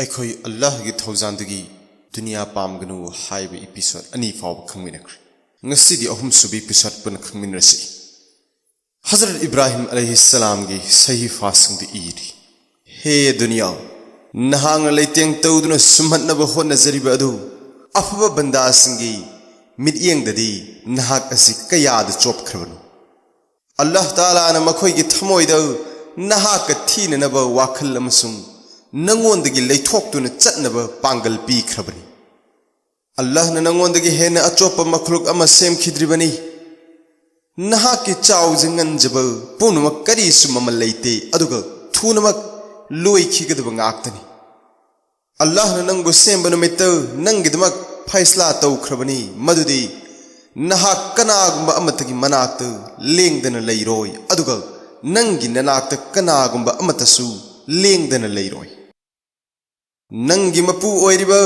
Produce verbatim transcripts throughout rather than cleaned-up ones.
ꯑꯩꯈꯣꯏ ꯑꯜꯂꯥꯍꯒꯤ ꯊꯧꯖꯥꯜꯗꯒꯤ ꯗꯨꯅꯤꯌꯥ ꯄꯥꯝꯒꯅꯨ ꯍꯥꯏꯕ ꯏꯄꯤꯁꯣꯗ ꯑꯅꯤ ꯐꯥꯎꯕ ꯈꯪꯃꯤꯟꯅꯈ꯭ꯔꯦ꯫ ꯉꯁꯤꯗꯤ ꯑꯍꯨꯝꯁꯨꯕ ꯏꯄꯤꯁꯣꯗ ꯄꯨꯟꯅ ꯈꯪꯃꯤꯟꯅꯔꯁꯤ꯫ ꯍꯖꯔꯠ ꯏꯕ꯭ꯔꯥꯍꯤꯝ ꯑꯂꯩꯍꯤꯁꯁꯂꯥꯝꯒꯤ ꯁꯍꯤꯐꯥꯁꯤꯡꯗ ꯏꯔꯤ, "ꯍꯦ ꯗꯨꯅꯤꯌꯥ, ꯅꯍꯥꯛꯅ ꯂꯩꯇꯦꯡ ꯇꯧꯗꯨꯅ ꯁꯨꯝꯍꯠꯅꯕ ꯍꯣꯠꯅꯖꯔꯤꯕ ꯑꯗꯨ ꯑꯐꯕ ꯕꯟꯗꯥꯁꯤꯡꯒꯤ ꯃꯤꯠꯌꯦꯡꯗꯗꯤ ꯅꯍꯥꯛ ꯑꯁꯤ ꯀꯌꯥꯗ ꯆꯣꯞꯈ꯭ꯔꯕꯅꯣ? ꯑꯜꯂꯥꯍ ꯇꯥꯂꯥꯅ ꯃꯈꯣꯏꯒꯤ ꯊꯃꯣꯏꯗ ꯅꯍꯥꯛꯀ ꯊꯤꯅꯅꯕ ꯋꯥꯈꯜ ꯑꯃꯁꯨꯡ ꯅꯉꯣꯟꯗꯒꯤ ꯂꯩꯊꯣꯛꯇꯨꯅ ꯆꯠꯅꯕ ꯄꯥꯡꯒꯜ ꯄꯤꯈ꯭ꯔꯕꯅꯤ꯫ ꯑꯜꯂꯥꯍꯅ ꯅꯉꯣꯟꯗꯒꯤ ꯍꯦꯟꯅ ꯑꯆꯣꯞꯄ ꯃꯈꯂꯨꯛ ꯑꯃ ꯁꯦꯝꯈꯤꯗ꯭ꯔꯤꯕꯅꯤ꯫ ꯅꯍꯥꯛꯀꯤ ꯆꯥꯎꯖ ꯉꯟꯖꯕ ꯄꯨꯝꯅꯃꯛ ꯀꯔꯤꯁꯨ ꯃꯃꯜ ꯂꯩꯇꯦ, ꯑꯗꯨꯒ ꯊꯨꯅꯃꯛ ꯂꯣꯏꯈꯤꯒꯗꯕ ꯉꯥꯛꯇꯅꯤ꯫ ꯑꯜꯂꯥꯍꯅ ꯅꯪꯕꯨ ꯁꯦꯝꯕ ꯅꯨꯃꯤꯠꯇ ꯅꯪꯒꯤꯗꯃꯛ ꯐꯩꯁꯂꯥ ꯇꯧꯈ꯭ꯔꯕꯅꯤ, ꯃꯗꯨꯗꯤ ꯅꯍꯥꯛ ꯀꯅꯥꯒꯨꯝꯕ ꯑꯃꯠꯇꯒꯤ ꯃꯅꯥꯛꯇ ꯂꯦꯡꯗꯅ ꯂꯩꯔꯣꯏ, ꯑꯗꯨꯒ ꯅꯪꯒꯤ ꯅꯅꯥꯛꯇ ꯀꯅꯥꯒꯨꯝꯕ ꯑꯃꯠꯇꯁꯨ ꯂꯦꯡꯗꯅ ꯂꯩꯔꯣꯏ꯫ ꯅꯪꯒꯤ ꯃꯄꯨ ꯑꯣꯏꯔꯤꯕ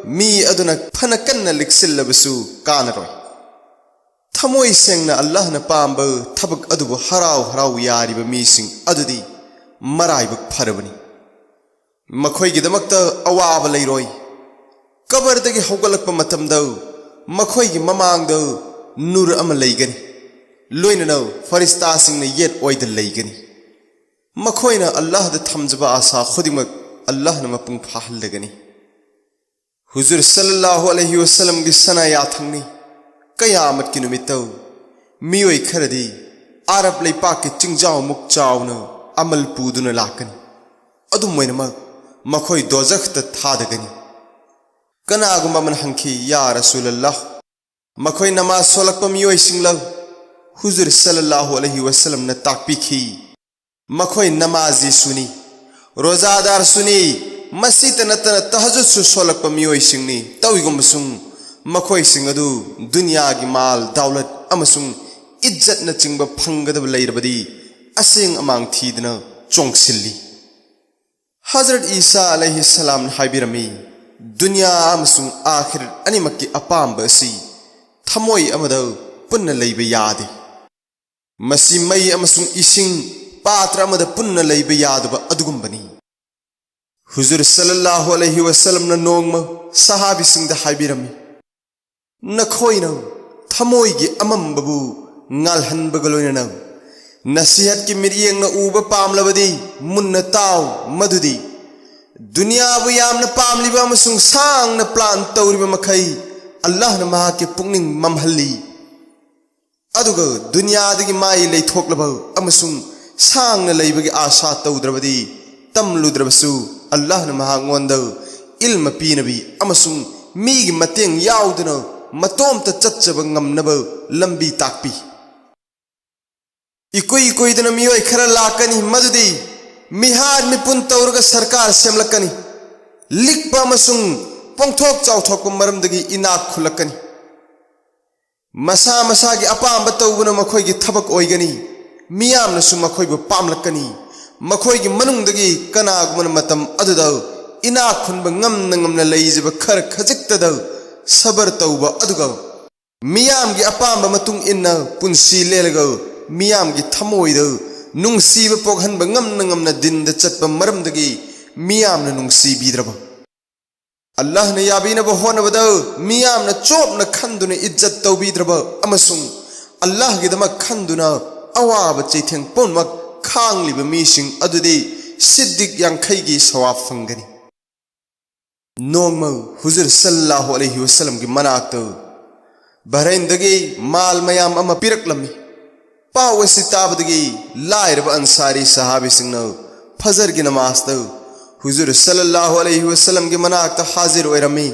ꯃꯤ ꯑꯗꯨꯅ ꯐꯅ ꯀꯟꯅ ꯂꯤꯛꯁꯤꯜꯂꯕꯁꯨ ꯀꯥꯟꯅꯔꯣꯏ꯫ ꯊꯃꯣꯏ ꯁꯦꯡꯅ ꯑꯜꯂꯥꯍꯅ ꯄꯥꯝꯕ ꯊꯕꯛ ꯑꯗꯨꯕꯨ ꯍꯔꯥꯎ ꯍꯔꯥꯎ ꯌꯥꯔꯤꯕ ꯃꯤꯁꯤꯡ ꯑꯗꯨꯗꯤ ꯃꯔꯥꯏꯕꯛ ꯐꯔꯕꯅꯤ꯫ ꯃꯈꯣꯏꯒꯤꯗꯃꯛꯇ ꯑꯋꯥꯕ ꯂꯩꯔꯣꯏ꯫ ꯀꯕꯔꯗꯒꯤ ꯍꯧꯒꯠꯂꯛꯄ ꯃꯇꯝꯗ ꯃꯈꯣꯏꯒꯤ ꯃꯃꯥꯡꯗ ꯅꯨꯔ ꯑꯃ ꯂꯩꯒꯅꯤ, ꯂꯣꯏꯅꯅ ꯐꯔꯤꯁꯇꯥꯁꯤꯡꯅ ꯌꯦꯠ ꯑꯣꯏꯗ ꯂꯩꯒꯅꯤ꯫ ꯃꯈꯣꯏꯅ ꯑꯜꯂꯥꯍꯗ ꯊꯝꯖꯕ ꯑꯥꯁꯥ ꯈꯨꯗꯤꯡꯃꯛ ꯑꯜꯂꯥꯍꯅ ꯃꯄꯨꯡ ꯐꯥꯍꯜꯂꯒꯅꯤ꯫ ꯍꯨꯖꯨꯔ ꯁꯜꯂꯜꯂꯥꯍꯨ ꯑꯂꯩꯍꯤ ꯋꯁꯜꯂꯝꯒꯤ ꯁꯅꯥ ꯌꯥꯊꯪꯅꯤ꯫ ꯀꯌꯥꯃꯠꯀꯤ ꯅꯨꯃꯤꯠꯇ ꯃꯤꯑꯣꯏ ꯈꯔꯗꯤ ꯑꯔꯕ ꯂꯩꯄꯥꯛꯀꯤ ꯆꯤꯡꯖꯥꯎꯃꯨꯛ ꯆꯥꯎꯅ ꯑꯃꯜ ꯄꯨꯗꯨꯅ ꯂꯥꯛꯀꯅꯤ꯫ ꯑꯗꯨꯝ ꯑꯣꯏꯅꯃꯛ, ꯃꯈꯣꯏ ꯗꯣꯖꯈꯇ ꯊꯥꯗꯒꯅꯤ꯫ ꯀꯅꯥꯒꯨꯝꯕ ꯑꯃꯅ ꯍꯪꯈꯤ, "ꯌꯥ ꯔꯁꯨꯂꯜꯂꯥꯍ, ꯃꯈꯣꯏ ꯅꯃꯥꯖ ꯁꯣꯜꯂꯛꯄ ꯃꯤꯑꯣꯏꯁꯤꯡꯂ?" ꯍꯨꯖꯨꯔ ꯁꯜꯂꯜꯂꯥꯍꯨ ꯑꯂꯩꯍꯤ ꯋꯁꯜꯂꯝꯅ ꯇꯥꯛꯄꯤꯈꯤ, "ꯃꯈꯣꯏ ꯅꯃꯥꯖꯤꯁꯨꯅꯤ, ꯔꯣꯖꯥꯗꯥꯔꯁꯨꯅꯤ, ꯃꯁꯤꯇ ꯅꯠꯇꯅ ꯇꯍꯖꯨꯗꯁꯨ ꯁꯣꯜꯂꯛꯄ ꯃꯤꯑꯣꯏꯁꯤꯡꯅꯤ꯫ ꯇꯧꯏꯒꯨꯝꯕꯁꯨꯡ ꯃꯈꯣꯏꯁꯤꯡ ꯑꯗꯨ ꯗꯨꯅꯤꯌꯥꯒꯤ ꯃꯥꯜ, ꯗꯥꯎꯂꯠ ꯑꯃꯁꯨꯡ ꯏꯖꯠꯅꯆꯤꯡꯕ ꯐꯪꯒꯗꯕ ꯂꯩꯔꯕꯗꯤ ꯑꯁꯦꯡ ꯑꯃꯥꯡ ꯊꯤꯗꯅ ꯆꯣꯡꯁꯤꯜꯂꯤ꯫" ꯍꯖꯔꯠ ꯏꯁꯥ ꯑꯂꯩꯍꯤ ꯁꯂꯥꯝꯅ ꯍꯥꯏꯕꯤꯔꯝꯃꯤ, "ꯗꯨꯅꯤꯌꯥ ꯑꯃꯁꯨꯡ ꯑꯥꯈꯤꯔꯠ ꯑꯅꯤꯃꯛꯀꯤ ꯑꯄꯥꯝꯕ ꯑꯁꯤ ꯊꯃꯣꯏ ꯑꯃꯗ ꯄꯨꯟꯅ ꯂꯩꯕ ꯌꯥꯗꯦ꯫ ꯃꯁꯤ ꯃꯩ ꯑꯃꯁꯨꯡ ꯏꯁꯤꯡ ꯄꯥꯇ꯭ꯔ ꯑꯃꯗ ꯄꯨꯟꯅ ꯂꯩꯕ ꯌꯥꯗꯕ ꯑꯗꯨꯒꯨꯝꯕꯅꯤ꯫" ꯍꯨꯖꯨꯔ ꯁꯜꯂꯜꯂꯥꯍꯨ ꯑꯂꯩꯍꯤ ꯋꯁꯜꯂꯝꯅ ꯅꯣꯡꯃ ꯁꯍꯥꯕꯤꯁꯤꯡꯗ ꯍꯥꯏꯕꯤꯔꯝꯃꯤ, "ꯅꯈꯣꯏꯅ ꯊꯃꯣꯏꯒꯤ ꯑꯃꯝꯕꯕꯨ ꯉꯥꯜꯍꯟꯕꯒ ꯂꯣꯏꯅꯅ ꯅꯁꯤꯍꯠꯀꯤ ꯃꯤꯠꯌꯦꯡꯅ ꯎꯕ ꯄꯥꯝꯂꯕꯗꯤ ꯃꯨꯟꯅ ꯇꯥꯎ꯫ ꯃꯗꯨꯗꯤ ꯗꯨꯅꯤꯌꯥꯕꯨ ꯌꯥꯝꯅ ꯄꯥꯝꯂꯤꯕ ꯑꯃꯁꯨꯡ ꯁꯥꯡꯅ ꯄ꯭ꯂꯥꯟ ꯇꯧꯔꯤꯕ ꯃꯈꯩ ꯑꯜꯂꯥꯍꯅ ꯃꯍꯥꯛꯀꯤ ꯄꯨꯛꯅꯤꯡ ꯃꯝꯍꯜꯂꯤ꯫ ꯑꯗꯨꯒ ꯗꯨꯅꯤꯌꯥꯗꯒꯤ ꯃꯥꯏ ꯂꯩꯊꯣꯛꯂꯕ ꯑꯃꯁꯨꯡ ꯁꯥꯡꯅ ꯂꯩꯕꯒꯤ ꯑꯥꯁꯥ ꯇꯧꯗ꯭ꯔꯕꯗꯤ, ꯇꯝꯂꯨꯗ꯭ꯔꯕꯁꯨ ꯑꯜꯂꯥꯍꯅ ꯃꯍꯥꯛꯉꯣꯟꯗ ꯏꯜꯃ ꯄꯤꯅꯕꯤ ꯑꯃꯁꯨꯡ ꯃꯤꯒꯤ ꯃꯇꯦꯡ ꯌꯥꯎꯗꯅ ꯃꯇꯣꯝꯇ ꯆꯠꯆꯕ ꯉꯝꯅꯕ ꯂꯝꯕꯤ ꯇꯥꯛꯄꯤ꯫ ꯏꯀꯨꯏ ꯀꯨꯏꯗꯅ ꯃꯤꯑꯣꯏ ꯈꯔ ꯂꯥꯛꯀꯅꯤ, ꯃꯗꯨꯗꯤ ꯃꯤꯍꯥꯠ ꯃꯤꯄꯨꯟ ꯇꯧꯔꯒ ꯁꯔꯀꯥꯔ ꯁꯦꯝꯂꯛꯀꯅꯤ, ꯂꯤꯛꯄ ꯑꯃꯁꯨꯡ ꯄꯣꯡꯊꯣꯛ ꯆꯥꯎꯊꯣꯛꯄ ꯃꯔꯝꯗꯒꯤ ꯏꯅꯥꯛ ꯈꯨꯜꯂꯛꯀꯅꯤ꯫ ꯃꯁꯥ ꯃꯁꯥꯒꯤ ꯑꯄꯥꯝꯕ ꯇꯧꯕꯅ ꯃꯈꯣꯏꯒꯤ ꯊꯕꯛ ꯑꯣꯏꯒꯅꯤ꯫ ꯃꯤꯌꯥꯝꯅꯁꯨ ꯃꯈꯣꯏꯕꯨ ꯄꯥꯝꯂꯛꯀꯅꯤ꯫ ꯃꯈꯣꯏꯒꯤ ꯃꯅꯨꯡꯗꯒꯤ ꯀꯅꯥꯒꯨꯝꯕꯅ ꯃꯇꯝ ꯑꯗꯨꯗ ꯏꯅꯥꯛ ꯈꯨꯟꯕ ꯉꯝꯅ ꯉꯝꯅ ꯂꯩꯖꯕ ꯈꯔ ꯈꯖꯤꯛꯇꯗ ꯁꯕꯔ ꯇꯧꯕ, ꯑꯗꯨꯒ ꯃꯤꯌꯥꯝꯒꯤ ꯑꯄꯥꯝꯕ ꯃꯇꯨꯡ ꯏꯟꯅ ꯄꯨꯟꯁꯤ ꯂꯦꯜꯂꯒ ꯃꯤꯌꯥꯝꯒꯤ ꯊꯃꯣꯏꯗ ꯅꯨꯡꯁꯤꯕ ꯄꯣꯛꯍꯟꯕ ꯉꯝꯅ ꯉꯝꯅ ꯗꯤꯟꯗ ꯆꯠꯄ ꯃꯔꯝꯗꯒꯤ ꯃꯤꯌꯥꯝꯅ ꯅꯨꯡꯁꯤꯕꯤꯗ꯭ꯔꯕ, ꯑꯜꯂꯥꯍꯅ ꯌꯥꯕꯤꯅꯕ ꯍꯣꯠꯅꯕꯗ ꯃꯤꯌꯥꯝꯅ ꯆꯣꯞꯅ ꯈꯟꯗꯨꯅ ꯏꯖꯠ ꯇꯧꯕꯤꯗ꯭ꯔꯕ ꯑꯃꯁꯨꯡ ꯑꯜꯂꯥꯍꯒꯤꯗꯃꯛ ꯈꯟꯗꯨꯅ ꯑꯋꯥꯕ ꯆꯩꯊꯦꯡ ꯄꯨꯝꯅꯃꯛ ꯈꯥꯡꯂꯤꯕ ꯃꯤꯁꯤꯡ ꯑꯗꯨꯗꯤ ꯁꯤꯗꯤꯛ ꯌꯥꯡꯈꯩꯒꯤ ꯁꯋꯥꯕ ꯐꯪꯒꯅꯤ꯫" ꯅꯣꯡꯃ ꯍꯨꯖꯨꯔ ꯁꯜꯂꯜꯂꯥꯍꯨ ꯑꯂꯩꯍꯤ ꯋꯁꯜꯂꯝꯒꯤ ꯃꯅꯥꯛꯇ ꯕꯍꯔꯩꯟꯗꯒꯤ ꯃꯥꯜ ꯃꯌꯥꯝ ꯑꯃ ꯄꯤꯔꯛꯂꯝꯃꯤ꯫ ꯄꯥꯎ ꯑꯁꯤ ꯇꯥꯕꯗꯒꯤ ꯂꯥꯏꯔꯕ ꯑꯟꯁꯥꯔꯤ ꯁꯍꯥꯕꯤꯁꯤꯡꯅ ꯐꯖꯔꯒꯤ ꯅꯃꯥꯖꯇ ꯍꯨꯖꯨꯔ ꯁꯜꯂꯜꯂꯥꯍꯨ ꯑꯂꯩꯍꯤ ꯋꯁꯜꯂꯝꯒꯤ ꯃꯅꯥꯛꯇ ꯍꯥꯖꯤꯔ ꯑꯣꯏꯔꯝꯃꯤ꯫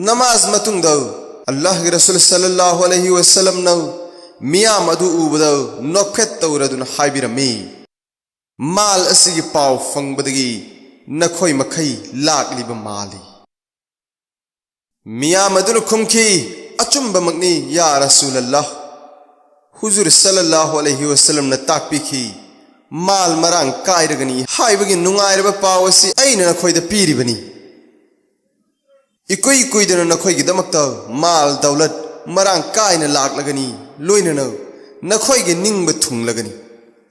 ꯅꯃꯥꯖ ꯃꯇꯨꯡꯗ ꯑꯜꯂꯥꯍꯒꯤ ꯔꯁꯨꯜ ꯁꯜꯂꯜꯂꯥꯍꯨ ꯑꯂꯩꯍꯤ ꯋꯁꯜꯂꯝꯅ ꯃꯤꯌꯥꯝ ꯑꯗꯨ ꯎꯕꯗ ꯅꯣꯛꯐꯦꯠ ꯇꯧꯔꯗꯨꯅ ꯍꯥꯏꯕꯤꯔꯝꯃꯤ, "ꯃꯥꯜ ꯑꯁꯤꯒꯤ ꯄꯥꯎ ꯐꯪꯕꯗꯒꯤ ꯅꯈꯣꯏ ꯃꯈꯩ ꯂꯥꯛꯂꯤꯕ ꯃꯥꯜꯂꯤ꯫" ꯃꯤꯌꯥꯝ ꯑꯗꯨꯅ ꯈꯨꯝꯈꯤ, "ꯑꯆꯨꯝꯕꯃꯛꯅꯤ ꯌꯥ ꯔꯁꯨꯂꯜꯂꯥꯍ꯫ ꯍꯨꯖꯨꯔ ꯁꯜꯂꯜꯂꯥꯍꯨ ꯑꯂꯩꯍꯤ ꯋꯁꯜꯂꯝꯅ ꯇꯥꯛꯄꯤꯈꯤ, ꯃꯥꯜ ꯃꯔꯥꯡ ꯀꯥꯏꯔꯒꯅꯤ ꯍꯥꯏꯕꯒꯤ ꯅꯨꯡꯉꯥꯏꯔꯕ ꯄꯥꯎ ꯑꯁꯤ ꯑꯩꯅ ꯅꯈꯣꯏꯗ ꯄꯤꯔꯤꯕꯅꯤ꯫ ꯏꯀꯨꯏ ꯀꯨꯏꯗꯅ ꯅꯈꯣꯏꯒꯤꯗꯃꯛꯇ ꯃꯥꯜ ꯗꯧꯂꯠ ꯃꯔꯥꯡ ꯀꯥꯏꯅ ꯂꯥꯛꯂꯒꯅꯤ, ꯂꯣꯏꯅꯅ ꯅꯈꯣꯏꯒꯤ ꯅꯤꯡꯕ ꯊꯨꯡꯂꯒꯅꯤ꯫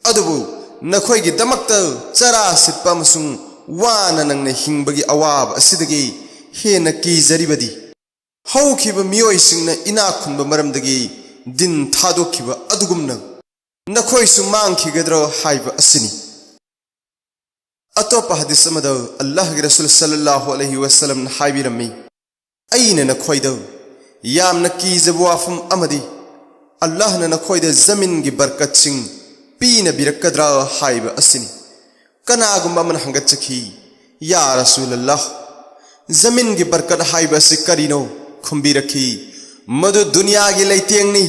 ꯑꯗꯨꯕꯨ ꯅꯈꯣꯏꯒꯤꯗꯃꯛꯇ ꯆꯔꯥ ꯁꯤꯠꯄ ꯑꯃꯁꯨꯡ ꯋꯥꯅ ꯅꯪꯅ ꯍꯤꯡꯕꯒꯤ ꯑꯋꯥꯕ ꯑꯁꯤꯗꯒꯤ ꯍꯦꯟꯅ ꯀꯤꯖꯔꯤꯕꯗꯤ ꯍꯧꯈꯤꯕ ꯃꯤꯑꯣꯏꯁꯤꯡꯅ ꯏꯅꯥꯛ ꯈꯨꯟꯕ ꯃꯔꯝꯗꯒꯤ ꯗꯤꯟ ꯊꯥꯗꯣꯛꯈꯤꯕ ꯑꯗꯨꯒꯨꯝꯅ ꯅꯈꯣꯏꯁꯨ ꯃꯥꯡꯈꯤꯒꯗ꯭ꯔꯣ ꯍꯥꯏꯕ ꯑꯁꯤꯅꯤ꯫ ꯑꯇꯣꯞꯄ ꯍꯗꯤꯁ ꯑꯃꯗ ꯑꯜꯂꯥꯍꯒꯤ ꯔꯁꯨꯜ ꯁꯜꯂꯜꯂꯥꯍꯨ ꯑꯂꯩꯍꯤ ꯋꯁꯜꯂꯝꯅ ꯍꯥꯏꯕꯤꯔꯝꯃꯤ, "ꯑꯩꯅ ꯅꯈꯣꯏꯗ ꯌꯥꯝꯅ ꯀꯤꯖꯕ ꯋꯥꯐꯝ ꯑꯃꯗꯤ ꯑꯜꯂꯥꯍꯅ ꯅꯈꯣꯏꯗ ꯖꯃꯤꯟꯒꯤ ꯕꯔꯀꯠꯁꯤꯡ ꯄꯤꯅꯕꯤꯔꯛꯀꯗ꯭ꯔꯥ ꯍꯥꯏꯕ ꯑꯁꯤꯅꯤ꯫" ꯀꯅꯥꯒꯨꯝꯕ ꯑꯃꯅ ꯍꯪꯒꯠꯆꯈꯤ, "ꯌꯥ ꯔꯁꯨꯂꯜꯂꯥꯍ, ꯖꯃꯤꯟꯒꯤ ꯕꯔꯀꯠ ꯍꯥꯏꯕ ꯑꯁꯤ ꯀꯔꯤꯅꯣ?" ꯈꯨꯝꯕꯤꯔꯛꯈꯤ, "ꯃꯗꯨ ꯗꯨꯅꯤꯌꯥꯒꯤ ꯂꯩꯇꯦꯡꯅꯤ꯫"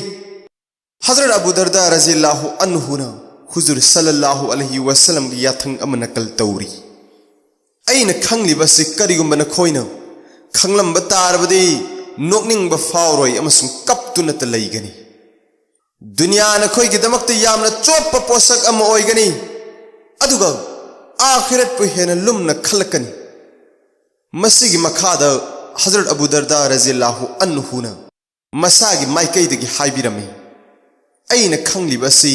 ꯍꯖꯔꯠ ꯑꯕꯨ ꯗꯔꯗꯥ ꯔꯖꯤꯌꯜꯂꯥꯍꯨ ꯑꯟꯍꯨꯅ ꯍꯨꯖꯨꯔ ꯁꯜꯂꯜꯂꯥꯍꯨ ꯑꯂꯩꯍꯤ ꯋꯁꯜꯂꯝꯒꯤ ꯌꯥꯊꯪ ꯑꯃ ꯅꯀꯜ ꯇꯧꯔꯤ, "ꯑꯩꯅ ꯈꯪꯂꯤꯕ ꯑꯁꯤ ꯀꯔꯤꯒꯨꯝꯕ ꯅꯈꯣꯏꯅ ꯈꯪꯂꯝꯕ ꯇꯥꯔꯕꯗꯤ ꯅꯣꯛꯅꯤꯡꯕ ꯐꯥꯎꯔꯣꯏ ꯑꯃꯁꯨꯡ ꯀꯞꯇꯨꯅꯇ ꯂꯩꯒꯅꯤ꯫ ꯗꯨꯅꯤꯌꯥ ꯅꯈꯣꯏꯒꯤꯗꯃꯛꯇ ꯌꯥꯝꯅ ꯆꯣꯞꯄ ꯄꯣꯠꯁꯛ ꯑꯃ ꯑꯣꯏꯒꯅꯤ, ꯑꯗꯨꯒ ꯑꯥꯈꯤꯔꯠꯄꯨ ꯍꯦꯟꯅ ꯂꯨꯝꯅ ꯈꯜꯂꯛꯀꯅꯤ꯫" ꯃꯁꯤꯒꯤ ꯃꯈꯥꯗ ꯍꯖꯔꯠ ꯑꯕꯨ ꯗꯔꯗꯥ ꯔꯖꯤꯌꯜꯂꯥꯍꯨ ꯑꯟꯍꯨꯅ ꯃꯁꯥꯒꯤ ꯃꯥꯏꯀꯩꯗꯒꯤ ꯍꯥꯏꯕꯤꯔꯝꯃꯤ, "ꯑꯩꯅ ꯈꯪꯂꯤꯕ ꯑꯁꯤ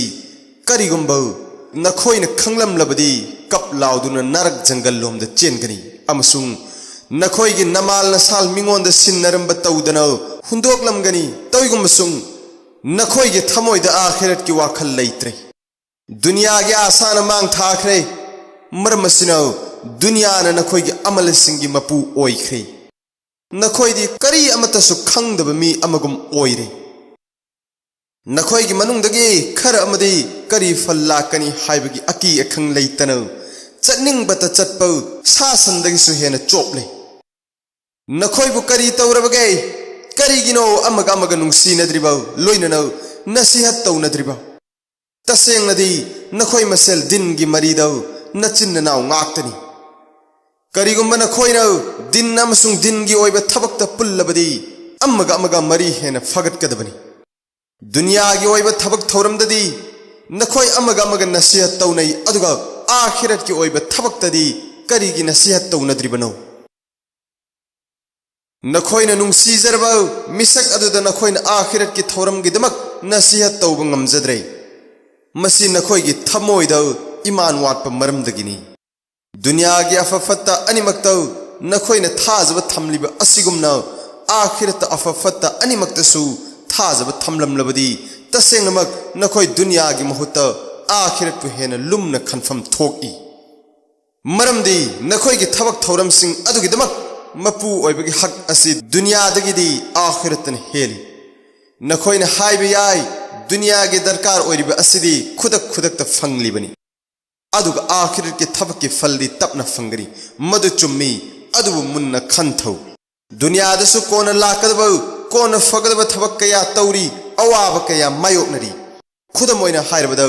ꯀꯔꯤꯒꯨꯝꯕ ꯅꯈꯣꯏꯅ ꯈꯪꯂꯝꯂꯕꯗꯤ ꯀꯞ ꯂꯥꯎꯗꯨꯅ ꯅꯔꯛ ꯖꯪꯒꯜ ꯂꯣꯝꯗ ꯆꯦꯟꯒꯅꯤ ꯑꯃꯁꯨꯡ ꯅꯈꯣꯏꯒꯤ ꯅꯃꯥꯜ ꯅꯁꯥꯜ ꯃꯤꯉꯣꯟꯗ ꯁꯤꯟꯅꯔꯝꯕ ꯇꯧꯗꯅ ꯍꯨꯟꯗꯣꯛꯂꯝꯒꯅꯤ꯫ ꯇꯧꯏꯒꯨꯝꯕꯁꯨꯡ ꯅꯈꯣꯏꯒꯤ ꯊꯃꯣꯏꯗ ꯑꯥꯈꯤꯔꯠꯀꯤ ꯋꯥꯈꯜ ꯂꯩꯇ꯭ꯔꯦ꯫ ꯗꯨꯅꯤꯌꯥꯒꯤ ꯑꯥꯁꯥꯅ ꯃꯥꯡ ꯊꯥꯈ꯭ꯔꯦ꯫ ꯃꯔꯝ ꯑꯁꯤꯅ ꯗꯨꯅꯤꯌꯥꯅ ꯅꯈꯣꯏꯒꯤ ꯑꯃꯜꯁꯤꯡꯒꯤ ꯃꯄꯨ ꯑꯣꯏꯈ꯭ꯔꯦ꯫ ꯅꯈꯣꯏꯗꯤ ꯀꯔꯤ ꯑꯃꯠꯇꯁꯨ ꯈꯪꯗꯕ ꯃꯤ ꯑꯃꯒꯨꯝ ꯑꯣꯏꯔꯦ꯫ ꯅꯈꯣꯏꯒꯤ ꯃꯅꯨꯡꯗꯒꯤ ꯈꯔ ꯑꯃꯗꯤ ꯀꯔꯤ ꯐꯜ ꯂꯥꯛꯀꯅꯤ ꯍꯥꯏꯕꯒꯤ ꯑꯀꯤ ꯑꯈꯪ ꯂꯩꯇꯅ ꯆꯠꯅꯤꯡꯕꯇ ꯆꯠꯄ ꯁꯥ ꯁꯟꯗꯒꯤꯁꯨ ꯍꯦꯟꯅ ꯆꯣꯞꯂꯦ꯫ ꯅꯈꯣꯏꯕꯨ ꯀꯔꯤ ꯇꯧꯔꯕꯒꯦ? ꯀꯔꯤꯒꯤꯅꯣ ꯑꯃꯒ ꯑꯃꯒ ꯅꯨꯡꯁꯤꯅꯗ꯭ꯔꯤꯕ, ꯂꯣꯏꯅꯅ ꯅꯁꯤꯍꯠ ꯇꯧꯅꯗ꯭ꯔꯤꯕ? ꯇꯁꯦꯡꯅꯗꯤ ꯅꯈꯣꯏ ꯃꯁꯦꯜ ꯗꯤꯟꯒꯤ ꯃꯔꯤꯗ ꯅꯆꯤꯟ ꯅꯅꯥꯎ ꯉꯥꯛꯇꯅꯤ꯫ ꯀꯔꯤꯒꯨꯝꯕ ꯅꯈꯣꯏꯅ ꯗꯤꯟ ꯑꯃꯁꯨꯡ ꯗꯤꯟꯒꯤ ꯑꯣꯏꯕ ꯊꯕꯛꯇ ꯄꯨꯜꯂꯕꯗꯤ ꯑꯃꯒ ꯑꯃꯒ ꯃꯔꯤ ꯍꯦꯟꯅ ꯐꯒꯠꯀꯗꯕꯅꯤ꯫ ꯗꯨꯅꯤꯌꯥꯒꯤ ꯑꯣꯏꯕ ꯊꯕꯛ ꯊꯧꯔꯝꯗꯗꯤ ꯅꯈꯣꯏ ꯑꯃꯒ ꯑꯃꯒ ꯅꯁꯤꯍꯠ ꯇꯧꯅꯩ, ꯑꯗꯨꯒ ꯑꯥꯈꯤꯔꯠꯀꯤ ꯑꯣꯏꯕ ꯊꯕꯛꯇꯗꯤ ꯀꯔꯤꯒꯤ ꯅꯁꯤꯍꯠ ꯇꯧꯅꯗ꯭ꯔꯤꯕꯅꯣ? ꯅꯈꯣꯏꯅ ꯅꯨꯡꯁꯤꯖꯔꯕ ꯃꯤꯁꯛ ꯑꯗꯨꯗ ꯅꯈꯣꯏꯅ ꯑꯥꯈꯤꯔꯠꯀꯤ ꯊꯧꯔꯝꯒꯤꯗꯃꯛ ꯅꯁꯤꯍꯠ ꯇꯧꯕ ꯉꯝꯖꯗ꯭ꯔꯦ꯫ ꯃꯁꯤ ꯅꯈꯣꯏꯒꯤ ꯊꯃꯣꯏꯗ ꯏꯃꯥꯟ ꯋꯥꯠꯄ ꯃꯔꯝꯗꯒꯤꯅꯤ꯫ ꯗꯨꯅꯤꯌꯥꯒꯤ ꯑꯐ ꯐꯠꯇ ꯑꯅꯤꯃꯛꯇ ꯅꯈꯣꯏꯅ ꯊꯥꯖꯕ ꯊꯝꯂꯤꯕ ꯑꯁꯤꯒꯨꯝꯅ ꯑꯥꯈꯤꯔꯠꯇ ꯑꯐ ꯐꯠꯇ ꯑꯅꯤꯃꯛꯇꯁꯨ ꯊꯥꯖꯕ ꯊꯝꯂꯝꯂꯕꯗꯤ, ꯇꯁꯦꯡꯅꯃꯛ ꯅꯈꯣꯏ ꯗꯨꯅꯤꯌꯥꯒꯤ ꯃꯍꯨꯠꯇ ꯑꯥꯈꯤꯔꯠꯄꯨ ꯍꯦꯟꯅ ꯂꯨꯝꯅ ꯈꯟꯐꯝ ꯊꯣꯛꯏ꯫ ꯃꯔꯝꯗꯤ ꯅꯈꯣꯏꯒꯤ ꯊꯕꯛ ꯊꯧꯔꯝꯁꯤꯡ ꯑꯗꯨꯒꯤꯗꯃꯛ ꯃꯄꯨ ꯑꯣꯏꯕꯒꯤ ꯍꯛ ꯑꯁꯤ ꯗꯨꯅꯤꯌꯥꯗꯒꯤꯗꯤ ꯑꯥꯈꯤꯔꯠꯇꯅ ꯍꯦꯜꯂꯤ꯫ ꯅꯈꯣꯏꯅ ꯍꯥꯏꯕ ꯌꯥꯏ, "ꯗꯨꯅꯤꯌꯥꯒꯤ ꯗꯔꯀꯥꯔ ꯑꯣꯏꯔꯤꯕ ꯑꯁꯤꯗꯤ ꯈꯨꯗꯛ ꯈꯨꯗꯛꯇ ꯐꯪꯂꯤꯕꯅꯤ, ꯑꯗꯨꯒ ꯑꯥꯈꯤꯔꯠꯀꯤ ꯊꯕꯛꯀꯤ ꯐꯜꯗꯤ ꯇꯞꯅ ꯐꯪꯒꯅꯤ꯫" ꯃꯗꯨ ꯆꯨꯝꯃꯤ, ꯑꯗꯨꯕꯨ ꯃꯨꯟꯅ ꯈꯟꯊꯧ꯫ ꯗꯨꯅꯤꯌꯥꯗꯁꯨ ꯀꯣꯟꯅ ꯂꯥꯛꯀꯗꯕ, ꯀꯣꯟꯅ ꯐꯒꯗꯕ ꯊꯕꯛ ꯀꯌꯥ ꯇꯧꯔꯤ, ꯑꯋꯥꯕ ꯀꯌꯥ ꯃꯥꯌꯣꯛꯅꯔꯤ꯫ ꯈꯨꯗꯝ ꯑꯣꯏꯅ ꯍꯥꯏꯔꯕꯗ,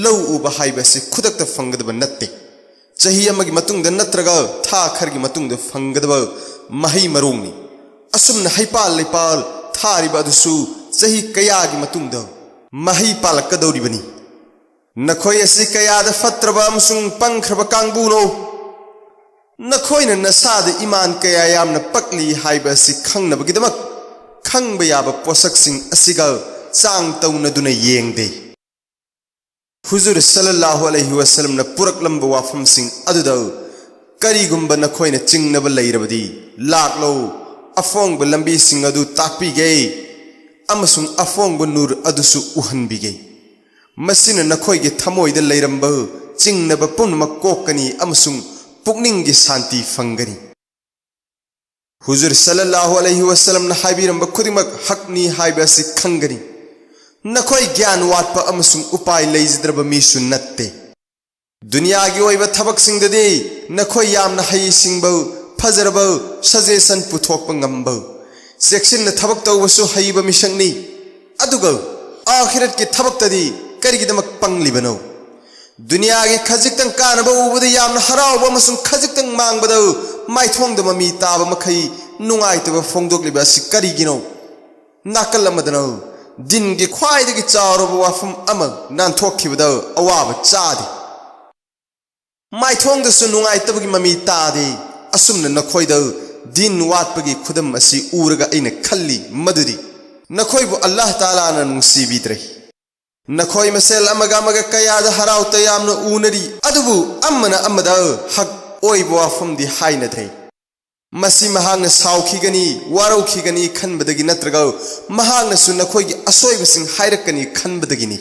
ꯂꯧ ꯎꯕ ꯍꯥꯏꯕ ꯑꯁꯤ ꯈꯨꯗꯛꯇ ꯐꯪꯒꯗꯕ ꯅꯠꯇꯦ꯫ ꯆꯍꯤ ꯑꯃꯒꯤ ꯃꯇꯨꯡꯗ ꯅꯠꯇ꯭ꯔꯒ ꯊꯥ ꯈꯔꯒꯤ ꯃꯇꯨꯡꯗ ꯐꯪꯒꯗꯕ ꯃꯍꯩ ꯃꯔꯣꯡꯅꯤ꯫ ꯑꯁꯨꯝꯅ ꯍꯩꯄꯥꯜ ꯂꯩꯄꯥꯜ ꯊꯥꯔꯤꯕ ꯑꯗꯨꯁꯨ ꯆꯍꯤ ꯀꯌꯥꯒꯤ ꯃꯇꯨꯡꯗ ꯃꯍꯩ ꯄꯥꯜꯂꯛꯀꯗꯧꯔꯤꯕꯅꯤ꯫ ꯅꯈꯣꯏ ꯑꯁꯤ ꯀꯌꯥꯗ ꯐꯠꯇ꯭ꯔꯕ ꯑꯃꯁꯨꯡ ꯄꯪꯈ꯭ꯔꯕ ꯀꯥꯡꯕꯨꯅꯣ? ꯅꯈꯣꯏꯅ ꯅꯁꯥꯗ ꯏꯃꯥꯟ ꯀꯌꯥ ꯌꯥꯝꯅ ꯄꯛꯂꯤ ꯍꯥꯏꯕ ꯑꯁꯤ ꯈꯪꯅꯕꯒꯤꯗꯃꯛ ꯈꯪꯕ ꯌꯥꯕ ꯄꯣꯠꯁꯛꯁꯤꯡ ꯑꯁꯤꯒ ꯆꯥꯡ ꯇꯧꯅꯗꯨꯅ ꯌꯦꯡꯗꯦ꯫ ꯍꯨꯖꯨꯔ ꯁꯜꯂꯜꯂꯥꯍꯨ ꯑꯂꯩꯍꯤ ꯋꯁꯜꯂꯝꯅ ꯄꯨꯔꯛꯂꯝꯕ ꯋꯥꯐꯝꯁꯤꯡ ꯑꯗꯨꯗ ꯀꯔꯤꯒꯨꯝꯕ ꯅꯈꯣꯏꯅ ꯆꯤꯡꯅꯕ ꯂꯩꯔꯕꯗꯤ, ꯂꯥꯛꯂꯣ, ꯑꯐꯣꯡꯕ ꯂꯝꯕꯤꯁꯤꯡ ꯑꯗꯨ ꯇꯥꯛꯄꯤꯒꯦ ꯑꯃꯁꯨꯡ ꯑꯐꯣꯡꯕ ꯅꯨꯔ ꯑꯗꯨꯁꯨ ꯎꯍꯟꯕꯤꯒꯦ꯫ ꯃꯁꯤꯅ ꯅꯈꯣꯏꯒꯤ ꯊꯃꯣꯏꯗ ꯂꯩꯔꯝꯕ ꯆꯤꯡꯅꯕ ꯄꯨꯝꯅꯃꯛ ꯀꯣꯛꯀꯅꯤ ꯑꯃꯁꯨꯡ ꯄꯨꯛꯅꯤꯡꯒꯤ ꯁꯥꯟꯇꯤ ꯐꯪꯒꯅꯤ꯫ ꯍꯨꯖꯨꯔ ꯁꯜꯂꯜꯂꯥꯍꯨ ꯑꯂꯩꯍꯤ ꯋꯁꯜꯂꯝꯅ ꯍꯥꯏꯕꯤꯔꯝꯕ ꯈꯨꯗꯤꯡꯃꯛ ꯍꯛꯅꯤ ꯍꯥꯏꯕ ꯑꯁꯤ ꯈꯪꯒꯅꯤ꯫ ꯅꯈꯣꯏ ꯒ꯭ꯌꯥꯟ ꯋꯥꯠꯄ ꯑꯃꯁꯨꯡ ꯎꯄꯥꯏ ꯂꯩꯖꯗ꯭ꯔꯕ ꯃꯤꯁꯨ ꯅꯠꯇꯦ꯫ ꯗꯨꯅꯤꯌꯥꯒꯤ ꯑꯣꯏꯕ ꯊꯕꯛꯁꯤꯡꯗꯗꯤ ꯅꯈꯣꯏ ꯌꯥꯝꯅ ꯍꯩꯁꯤꯡꯕ, ꯐꯖꯔꯕ suggestion ꯄꯨꯊꯣꯛꯄ ꯉꯝꯕ, ꯆꯦꯛꯁꯤꯟꯅ ꯊꯕꯛ ꯇꯧꯕꯁꯨ ꯍꯩꯕ ꯃꯤꯁꯛꯅꯤ꯫ ꯑꯗꯨꯒ ꯑꯥꯈꯤꯔꯠꯀꯤ ꯊꯕꯛꯇꯗꯤ ꯀꯔꯤꯒꯤꯗꯃꯛ ꯄꯪꯂꯤꯕꯅꯣ? ꯗꯨꯅꯤꯌꯥꯒꯤ ꯈꯖꯤꯛꯇꯪ ꯀꯥꯟꯅꯕ ꯎꯕꯗ ꯌꯥꯝꯅ ꯍꯔꯥꯎꯕ ꯑꯃꯁꯨꯡ ꯈꯖꯤꯛꯇꯪ ꯃꯥꯡꯕꯗ ꯃꯥꯏꯊꯣꯡꯗ ꯃꯃꯤ ꯇꯥꯕ ꯃꯈꯩ ꯅꯨꯡꯉꯥꯏꯇꯕ ꯐꯣꯡꯗꯣꯛꯂꯤꯕ ꯑꯁꯤ ꯀꯔꯤꯒꯤꯅꯣ? ꯅꯥꯀꯜ ꯑꯃꯗꯅ ꯗꯤꯟꯒꯤ ꯈ꯭ꯋꯥꯏꯗꯒꯤ ꯆꯥꯎꯔꯕ ꯋꯥꯐꯝ ꯑꯃ ꯅꯥꯟꯊꯣꯛꯈꯤꯕꯗ ꯑꯋꯥꯕ ꯆꯥꯗꯦ꯫ ꯃꯥꯏꯊꯣꯡꯗꯁꯨ ꯅꯨꯡꯉꯥꯏꯇꯕꯒꯤ ꯃꯃꯤ ꯇꯥꯗꯦ꯫ ꯑꯁꯨꯝꯅ ꯅꯈꯣꯏꯗ ꯗꯤꯟ ꯋꯥꯠꯄꯒꯤ ꯈꯨꯗꯝ ꯑꯁꯤ ꯎꯔꯒ ꯑꯩꯅ ꯈꯜꯂꯤ ꯃꯗꯨꯗꯤ ꯅꯈꯣꯏꯕꯨ ꯑꯜꯂꯥꯍ ꯇꯥꯂꯥꯅ ꯅꯨꯡꯁꯤꯕꯤꯗ꯭ꯔꯦ꯫ ꯅꯈꯣꯏ ꯃꯁꯦꯜ ꯑꯃꯒ ꯑꯃꯒ ꯀꯌꯥꯗ ꯍꯔꯥꯎ ꯇꯌꯥꯝꯅ ꯎꯅꯔꯤ, ꯑꯗꯨꯕꯨ ꯑꯃꯅ ꯑꯃꯗ ꯍꯛ ꯑꯣꯏꯕ ꯋꯥꯐꯝꯗꯤ ꯍꯥꯏꯅꯗ꯭ꯔꯦ꯫ ꯃꯁꯤ ꯃꯍꯥꯛꯅ ꯁꯥꯎꯈꯤꯒꯅꯤ, ꯋꯥꯔꯧꯈꯤꯒꯅꯤ ꯈꯟꯕꯗꯒꯤ ꯅꯠꯇ꯭ꯔꯒ ꯃꯍꯥꯛꯅꯁꯨ ꯅꯈꯣꯏꯒꯤ ꯑꯁꯣꯏꯕꯁꯤꯡ ꯍꯥꯏꯔꯛꯀꯅꯤ ꯈꯟꯕꯗꯒꯤꯅꯤ꯫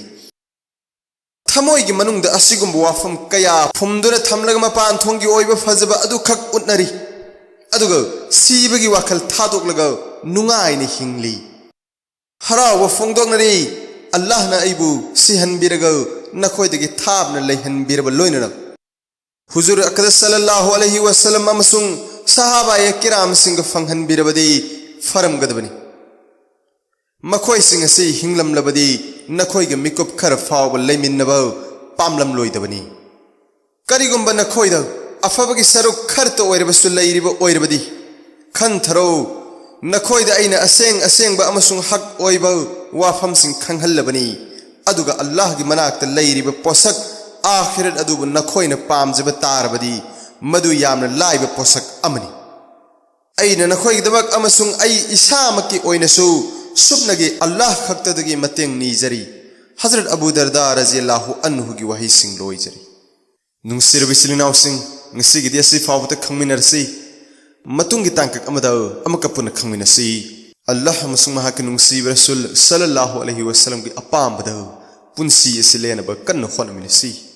ꯊꯃꯣꯏꯒꯤ ꯃꯅꯨꯡꯗ ꯑꯁꯤꯒꯨꯝꯕ ꯋꯥꯐꯝ ꯀꯌꯥ ꯐꯨꯝꯗꯨꯅ ꯊꯝꯂꯒ ꯃꯄꯥꯟ ꯊꯣꯡꯒꯤ ꯑꯣꯏꯕ ꯐꯖꯕ ꯑꯗꯨꯈꯛ ꯎꯠꯅꯔꯤ, ꯑꯗꯨꯒ ꯁꯤꯕꯒꯤ ꯋꯥꯈꯜ ꯊꯥꯗꯣꯛꯂꯒ ꯅꯨꯡꯉꯥꯏꯅ ꯍꯤꯡꯂꯤ꯫ ꯍꯔꯥꯎꯕ ꯐꯣꯡꯗꯣꯛꯅꯔꯤ, "ꯑꯜꯂꯥꯍꯅ ꯑꯩꯕꯨ ꯁꯤꯍꯟꯕꯤꯔꯒ ꯅꯈꯣꯏꯗꯒꯤ ꯊꯥꯞꯅ ꯂꯩꯍꯟꯕꯤꯔꯕ ꯂꯣꯏꯅꯅ ꯍꯨꯖꯨꯔ ꯑꯀꯗꯁ ꯁꯜꯂꯜꯂꯥꯍꯨ ꯑꯂꯩꯍꯤ ꯋꯁꯜꯂꯝ ꯑꯃꯁꯨꯡ ꯁꯍꯥꯕꯥꯌꯦ ꯀꯤꯔꯥꯝꯁꯤꯡꯒ ꯐꯪꯍꯟꯕꯤꯔꯕꯗꯤ ꯐꯔꯝꯒꯗꯕꯅꯤ꯫ ꯃꯈꯣꯏꯁꯤꯡ ꯑꯁꯤ ꯍꯤꯡꯂꯝꯂꯕꯗꯤ ꯅꯈꯣꯏꯒ ꯃꯤꯀꯨꯞ ꯈꯔ ꯐꯥꯎꯕ ꯂꯩꯃꯤꯟꯅꯕ ꯄꯥꯝꯂꯝꯂꯣꯏꯗꯕꯅꯤ꯫ ꯀꯔꯤꯒꯨꯝꯕ ꯅꯈꯣꯏꯗ ꯑꯐꯕꯒꯤ ꯁꯔꯨꯛ ꯈꯔꯇ ꯑꯣꯏꯔꯕꯁꯨ ꯂꯩꯔꯤꯕ ꯑꯣꯏꯔꯕꯗꯤ, ꯈꯟꯊꯔꯣ, ꯅꯈꯣꯏꯗ ꯑꯩꯅ ꯑꯁꯦꯡ ꯑꯁꯦꯡꯕ ꯑꯃꯁꯨꯡ ꯍꯛ ꯑꯣꯏꯕ ꯋꯥꯐꯝꯁꯤꯡ ꯈꯪꯍꯜꯂꯕꯅꯤ, ꯑꯗꯨꯒ ꯑꯜꯂꯥꯍꯒꯤ ꯃꯅꯥꯛꯇ ꯂꯩꯔꯤꯕ ꯄꯣꯠꯁꯛ ꯑꯥꯈꯤꯔꯠ ꯑꯗꯨꯕꯨ ꯅꯈꯣꯏꯅ ꯄꯥꯝꯖꯕ ꯇꯥꯔꯕꯗꯤ, ꯃꯗꯨ ꯌꯥꯝꯅ ꯂꯥꯏꯕ ꯄꯣꯠꯁꯛ ꯑꯃꯅꯤ꯫ ꯑꯩꯅ ꯅꯈꯣꯏꯒꯤꯗꯃꯛ ꯑꯃꯁꯨꯡ ꯑꯩ ꯏꯁꯥꯃꯛꯀꯤ ꯑꯣꯏꯅꯁꯨ ꯁꯨꯞꯅꯒꯤ ꯑꯜꯂꯥꯍ ꯈꯛꯇꯗꯒꯤ ꯃꯇꯦꯡ ꯅꯤꯖꯔꯤ"꯫ ꯍꯖꯔꯠ ꯑꯕꯨ ꯗꯔꯗꯥ ꯔꯖꯤꯌꯜꯂꯥꯍꯨ ꯑꯟꯍꯨꯒꯤ ꯋꯥꯍꯩꯁꯤꯡ ꯂꯣꯏꯖꯔꯤ꯫ ꯅꯨꯡꯁꯤꯔꯕ ꯏꯆꯤꯜ ꯏꯅꯥꯎꯁꯤꯡ, ꯉꯁꯤꯒꯤꯗꯤ ꯑꯁꯤ ꯐꯥꯎꯕꯗ ꯈꯪꯃꯤꯟꯅꯔꯁꯤ꯫ ꯃꯇꯨꯡꯒꯤ ꯇꯥꯡꯀꯛ ꯑꯃꯗ ꯑꯃꯨꯛꯀ ꯄꯨꯟꯅ ꯈꯪꯃꯤꯟꯅꯁꯤ꯫ ꯑꯜꯂꯥꯍ ꯑꯃꯁꯨꯡ ꯃꯍꯥꯛꯀꯤ ꯅꯨꯡꯁꯤꯕ ꯔꯁꯨꯜ ꯁꯜꯂꯜꯂꯥꯍꯨ ꯑꯂꯩꯍꯤ ꯋꯁꯜꯂꯝꯒꯤ ꯑꯄꯥꯝꯕꯗ ꯄꯨꯟꯁꯤ ꯑꯁꯤ ꯂꯦꯟꯅꯕ ꯀꯟꯅ ꯍꯣꯠꯅꯃꯤꯟꯅꯁꯤ꯫